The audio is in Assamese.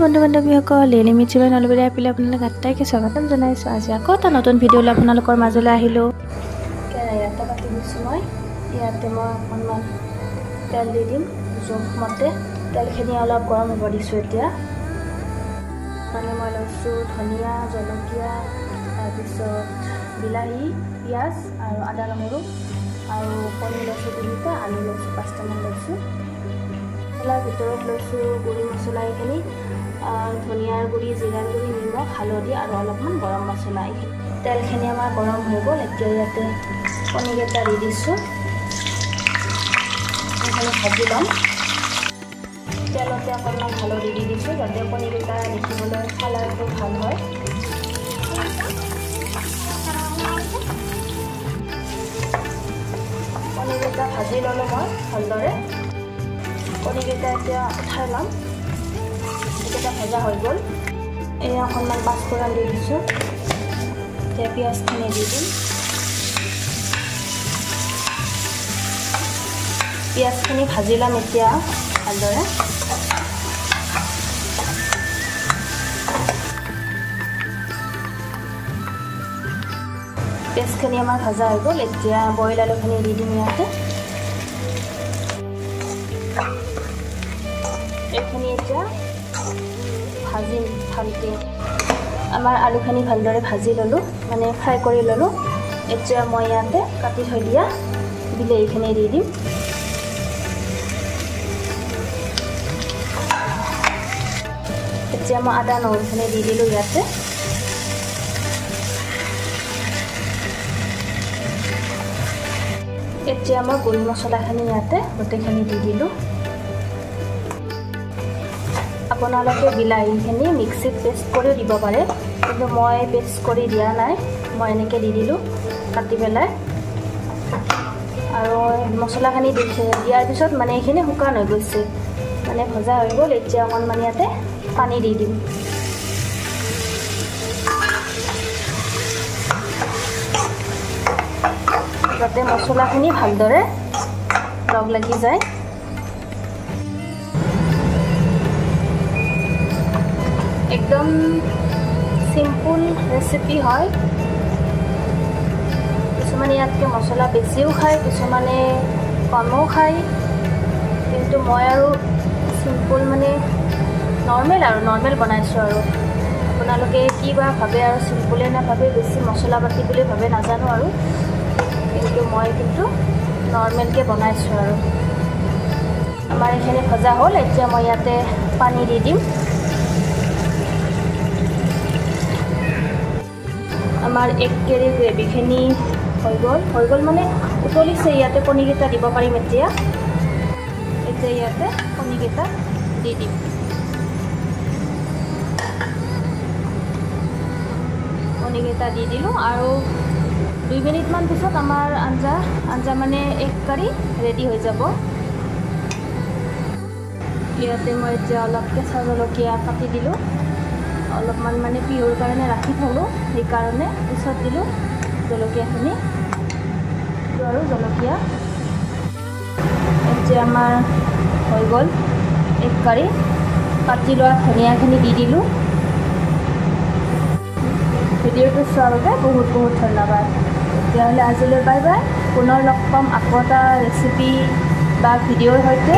বন্ধু বান্ধৱীসকল, ডেইলি মিচিবাই নলবাৰী আহিলে আপোনালোক আটাইকে স্বাগতম জনাইছোঁ। আজি আকৌ এটা নতুন ভিডিঅ'লৈ আপোনালোকৰ মাজলৈ আহিলোঁ। ইয়াতে পাতি দিছোঁ মই, ইয়াতে মই অকণমান তেল দি দিম জোখমতে। তেলখিনি অলপ গৰম হ'ব দিছোঁ এতিয়া। মানে মই লৈছোঁ ধনিয়া, জলকীয়া, তাৰপিছত বিলাহী, পিঁয়াজ আৰু আদা নহৰু, আৰু কণী লৈছোঁ 3টা, আলু লৈছোঁ 5টামান লৈছোঁ। মছলাৰ ভিতৰত লৈছোঁ গুড়ি মছলা এইখিনি, ধনিয়াৰ গুড়ি, জিৰাৰ গুড়ি, নিমখ, হালধি আৰু অলপমান গৰম মছলা। এইখিনি তেলখিনি আমাৰ গৰম হৈ গ'ল। এতিয়া ইয়াতে কণীকেইটা দি দিছোঁ, এইখিনি ভাজি ল'ম। তেলতে অকণমান হালধি দি দিছোঁ যাতে কণীকেইটা দেখিবলৈ কালাৰটো ভাল হয়। কণীকেইটা ভাজি ল'লোঁ মই ভালদৰে। কণীকেইটা এতিয়া উঠাই ল'ম। এইকেইটা ভজা হৈ গ'ল। এয়া অকণমান পাঁচফোৰণ দি দিছোঁ। এতিয়া পিঁয়াজখিনি দি দিম। পিঁয়াজখিনি ভাজি ল'ম এতিয়া ভালদৰে। পিঁয়াজখিনি আমাৰ ভজা হৈ গ'ল। এতিয়া বইল আলুখিনি দি দিম ইয়াতে। এইখিনি এতিয়া ভাজিম ভালকৈ। আমাৰ আলুখিনি ভালদৰে ভাজি ল'লোঁ, মানে ফ্ৰাই কৰি ল'লোঁ। এতিয়া মই ইয়াতে কাটি থৈ দিয়া বিলাহীখিনি দি দিম। এতিয়া মই আদা নহৰুখিনি দি দিলোঁ ইয়াতে। এতিয়া মই গুড়ি মছলাখিনি ইয়াতে গোটেইখিনি দি দিলোঁ। আপোনালোকে বিলাহীখিনি মিক্সিত পেষ্ট কৰিও দিব পাৰে, কিন্তু মই পেষ্ট কৰি দিয়া নাই, মই এনেকৈ দি দিলোঁ কাটি পেলাই। আৰু মছলাখিনি দিয়াৰ পিছত মানে এইখিনি শুকান হৈ গৈছে, মানে ভজা হৈ গ'ল। এতিয়া অকণমান ইয়াতে পানী দি দিম। যাতে মছলাখিনি ভালদৰে লগ লাগি যায়। একদম চিম্পুল ৰেচিপি হয়। কিছুমানে ইয়াতকৈ মছলা বেছিও খায়, কিছুমানে কমো খায়, কিন্তু মই আৰু চিম্পুল মানে নৰ্মেল আৰু নৰ্মেল বনাইছোঁ। আৰু আপোনালোকে কি বা ভাবে, আৰু চিম্পুলে নাভাবে, বেছি মছলা পাতি বুলি ভাবে নাজানো আৰু, কিন্তু মই কিন্তু নৰ্মেলকৈ বনাইছোঁ। আৰু আমাৰ এইখিনি ভজা হ'ল। এতিয়া মই ইয়াতে পানী দি দিম। আমাৰ 1 কেৰি গ্ৰেভিখিনি হৈ গ'ল। হৈ গ'ল মানে উতলিছে। ইয়াতে কণীকেইটা দিব পাৰিম এতিয়া। এতিয়া ইয়াতে কণীকেইটা দি দিম। কণীকেইটা দি দিলোঁ আৰু 2 মিনিটমান পিছত আমাৰ আঞ্জা মানে এগ কাৰী ৰেডি হৈ যাব। ইয়াতে মই এতিয়া অলপ কেঁচা জলকীয়া কাটি দিলোঁ, অলপমান মানে পিহুৰ কাৰণে ৰাখি থ'লোঁ, সেইকাৰণে পিছত দিলোঁ জলকীয়াখিনি আৰু জলকীয়া। এতিয়া আমাৰ হৈ গ'ল এগ কাৰী। কাটি লোৱা ধনিয়াখিনি দি দিলোঁ। ভিডিঅ'টো চোৱাৰ বাবে বহুত বহুত ধন্যবাদ। তেতিয়াহ'লে আজিলৈ বাই বাই। পুনৰ লগ পাম আকৌ এটা ৰেচিপি বা ভিডিঅ'ৰ সৈতে।